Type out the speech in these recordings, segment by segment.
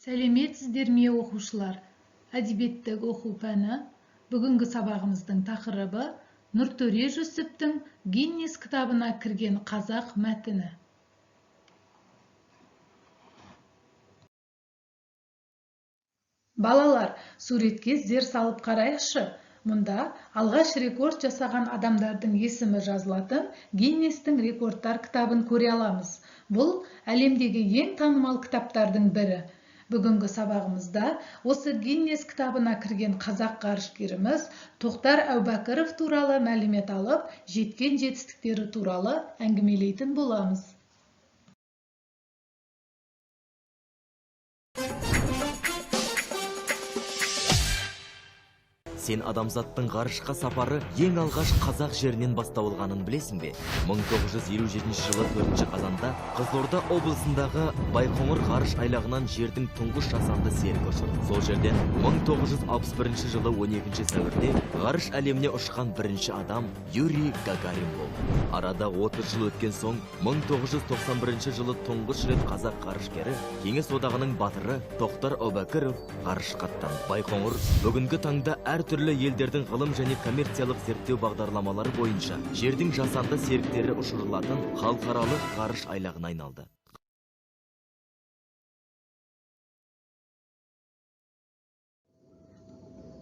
Сәлеметсіздер ме, оқушылар! Әдебиеттік оқу пәні. Бүгінгі сабағымыздың тақырыбы: Нұртөре Жүсіптің Гиннес кітабына кірген қазақ мәтіні. Балалар, суретке зер салып қарайықшы. Мұнда алғаш рекорд жасаған адамдардың есімі жазылатын Гиннестің рекордтар кітабын көре аламыз. Бұл әлемдегі ең танымал кітаптардың бірі. Бүгінгі сабағымызда осы Гиннес кітабына кірген қазақ ғарышкеріміз Тоқтар Әубәкіров туралы мәлімет алып, жеткен жетістіктері туралы әңгімелейтін боламыз. Сен адамзаттың ғарышқа сапары ең алғаш қазақ жерінен басталғанын білесің бе? 1957 жылы 4 қазанда Қызылорда облысындағы Байқоңыр ғарыш айлағынан жердің тұңғыш жасанды серігі ұшырды. Сол жерден 1961 жылы 12 сәуірде ғарыш әлеміне ұшқан бірінші адам Юрий Гагарин болды. Арада 30 жыл өткен соң 1991 жылы тұңғыш рет қазақ ғарышкері, Кеңес Одағының батыры Тоқтар Әубәкіров ғарышқа аттанды. Байқоңыр бүгінгі таңда әртүрлі елдердің ғылым және коммерциялық зерттеу бағдарламалары бойынша жердің жасанды серіктері ұшырылатын халықаралық ғарыш айлағына айналды.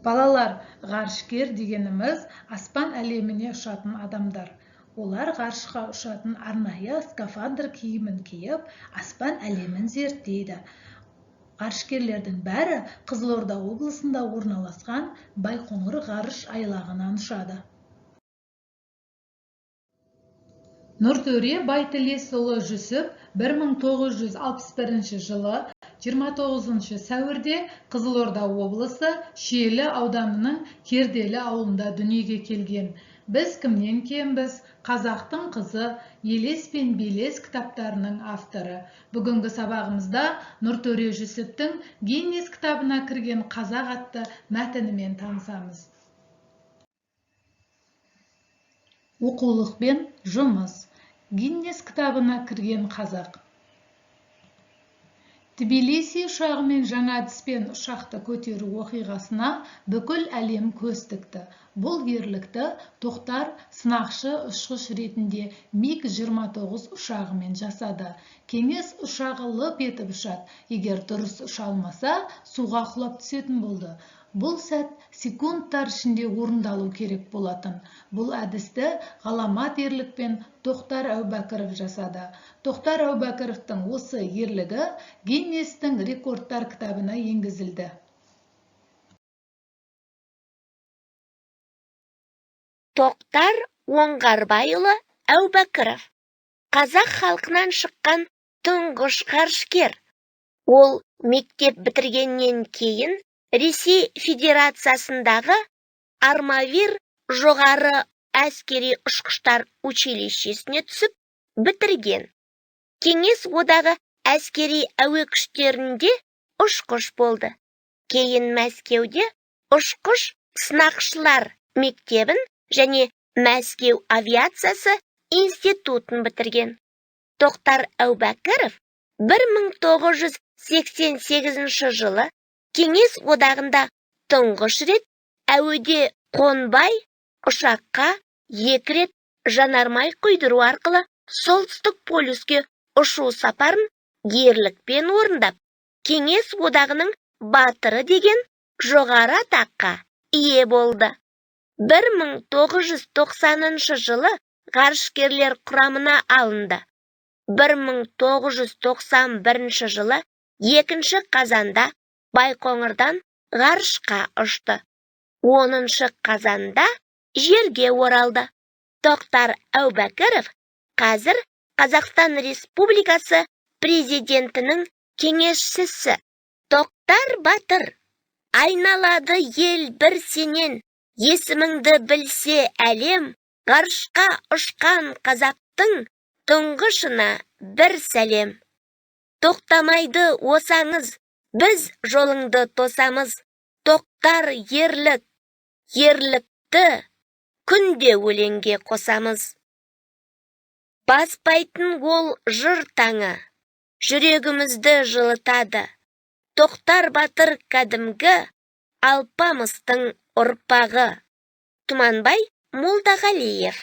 Балалар, ғарышкер дегеніміз аспан әлеміне ұшатын адамдар. Олар ғарышқа ұшатын арнайы скафандр киімін киіп, аспан әлемін зерттейді. Ғарышкерлердің бәрі Қызылорда облысында орналасқан Байқоңыр ғарыш айлағынан ұшады. Нұртөре Байтілесұлы Жүсіп 1961 жылы 29 сәуірде Қызылорда облысы Шиелі ауданының Керделі ауылында дүниеге келген. Біз кімнен кембіз, Қазақтың қызы, Елес пен Белес кітаптарының авторы. Бүгінгі сабағымызда Нұртөре Жүсіптің Гиннес кітабына кірген қазақ атты мәтінімен танысамыз. Оқулықпен жұмыс. Гиннес кітабына кірген қазақ. Тбилиси ұшағымен жаңа әдіспен ұшақты көтеру оқиғасына бүкіл әлем көз тікті. Бұл ерлікті Тоқтар сынақшы ұшқыш ретінде МиГ-29 ұшағымен жасады. Кеңес ұшағы лып етіп ұшады. Егер дұрыс ұша алмаса, суға құлап түсетін болды. Бұл сәт секундтар ішінде орындалу керек болатын. Бұл әдісті ғаламат ерлікпен Тоқтар Әубәкіров жасады. Тоқтар Әубәкіровтің осы ерлігі Гиннестің рекордтар кітабына енгізілді. Тоқтар Оңғарбайұлы Әубәкіров қазақ халқынан шыққан тұңғыш ғарышкер. Ол мектеп бітіргеннен кейін Ресей Федерациясындағы Армавир жоғары әскери ұшқыштар училищесіне түсіп бітірген. Кеңес Одағы әскери әуе күштерінде ұшқыш болды. Кейін Мәскеуде ұшқыш сынақшылар мектебін және Мәскеу авиациясы институтын бітірген. Тоқтар Әубәкіров 1988 жылы Кеңес Одағында тұңғыш рет әуеде қонбай ұшаққа 2 рет жанармай құйдыру арқылы солтүстік полюске ұшу сапарын ерлікпен орындап, Кеңес Одағының батыры деген жоғары атаққа ие болды. 1990 жылы ғарышкерлер құрамына алынды. 1991 жылы 2 қазанда Байқоңырдан ғарышқа ұшты. 10 қазанда жерге оралды. Тоқтар Әубәкіров қазір Қазақстан Республикасы президентінің кеңесшісі. Тоқтар батыр, айналады ел бір сенен, есіміңді білсе әлем, ғарышқа ұшқан қазақтың тұңғышына бір сәлем. Тоқтамайды осаңыз, біз жолыңды тосамыз. Тоқтар ерлік, ерлікті күнде өлеңге қосамыз. Баспайтын ол жыр таңы, жүрегімізді жылытады. Тоқтар батыр кәдімгі Алпамыстың ұрпағы. Тұманбай Молдағалиев.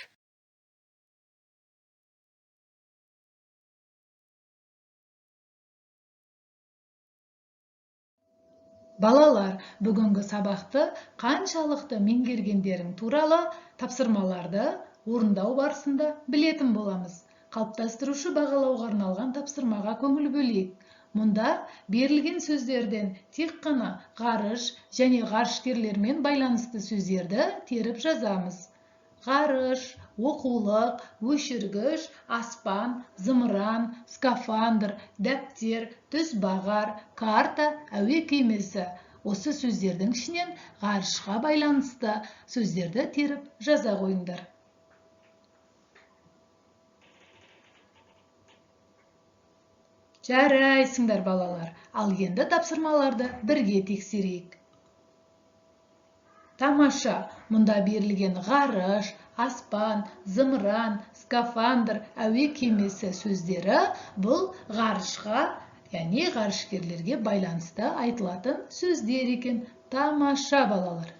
Балалар, бүгінгі сабақты қаншалықты меңгергендерің туралы тапсырмаларды орындау барысында білетін боламыз. Қалыптастырушы бағалауға арналған тапсырмаға көңіл бөлейік. Мұнда берілген сөздерден тек қана ғарыш және ғарышкерлермен байланысты сөздерді теріп жазамыз. Ғарыш, оқулық, өшіргіш, аспан, зымыран, скафандр, дәптер, түзбағар, карта, әуе кемесі. Осы сөздердің ішінен ғарышқа байланысты сөздерді теріп жаза қойыңдар. Жарайсыңдар, балалар. Ал енді тапсырмаларды бірге тексерейік. Тамаша, мұнда берілген ғарыш, аспан, зымыран, скафандр, әуе кемесі сөздері бұл ғарышқа, яғни ғарышкерлерге байланысты айтылатын сөздер екен. Тамаша, балалар.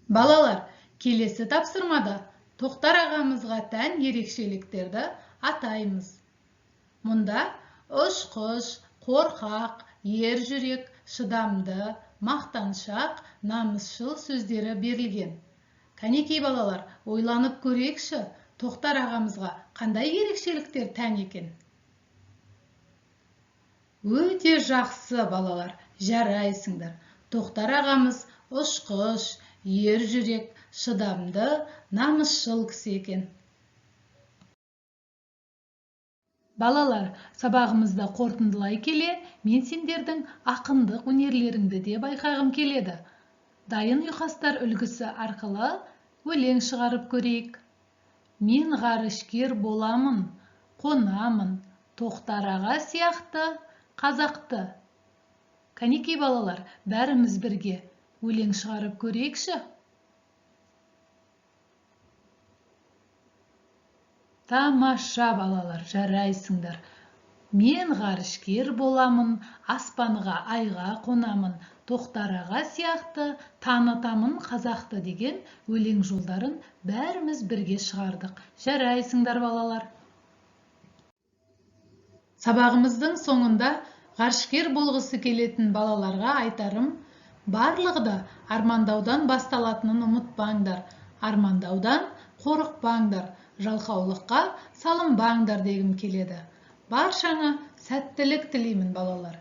Балалар, келесі тапсырмада Тоқтар ағамызға тән ерекшеліктерді атаймыз. Мұнда ұшқыш, қорқақ, ержүрек, шыдамды, мақтаншақ, намысшыл сөздері берілген. Кәнекей балалар, ойланып көрейікші, Тоқтар ағамызға қандай ерекшеліктер тән екен? Өте жақсы, балалар, жарайсыңдар. Тоқтар ағамыз ұшқыш, ержүрек, шыдамды, намысшыл кісі екен. Балалар, сабағымызды қорытындылай келе, мен сендердің ақындық өнерлеріңді де байқағым келеді. Дайын ұйқастар үлгісі арқылы өлең шығарып көрейік. Мен ғарышкер боламын, қонамын, Тоқтар аға сияқты қазақты. Кәнекей балалар, бәріміз бірге өлең шығарып көрейікші. Тамаша, балалар, жарайсыңдар. Мен ғарышкер боламын, аспанға, айға қонамын, Тоқтар аға сияқты танытамын қазақты деген өлең жолдарын бәріміз бірге шығардық. Жарайсыңдар, балалар. Сабағымыздың соңында ғарышкер болғысы келетін балаларға айтарым, барлығы да армандаудан басталатынын ұмытпаңдар. Армандаудан қорықпаңдар, жалқаулыққа салынбаңдар дегім келеді. Баршаңа сәттілік тілеймін, балалар.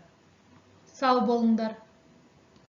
Сау болыңдар.